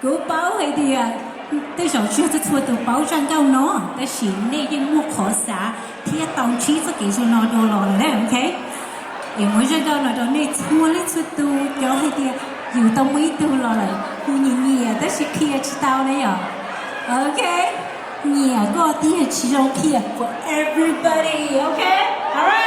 Kuv paub hais tias tej zaum tsis yog txhua txhua tus paub zaj nkauj no, tab sis nej yeej muaj qhov xav thiab tau ntsib txoj kev zoo no dua los lawm, ok? Es muab zaj nkauj no rau nej txhua leej txhua tus, cov hais tias yus tau muaj ib tug los lawm, yus nyiam nyiam tab sis qhia tsis tau na yom. Ok, nyiam koj tiag tsis zoo qhia for everybody, ok? Alright.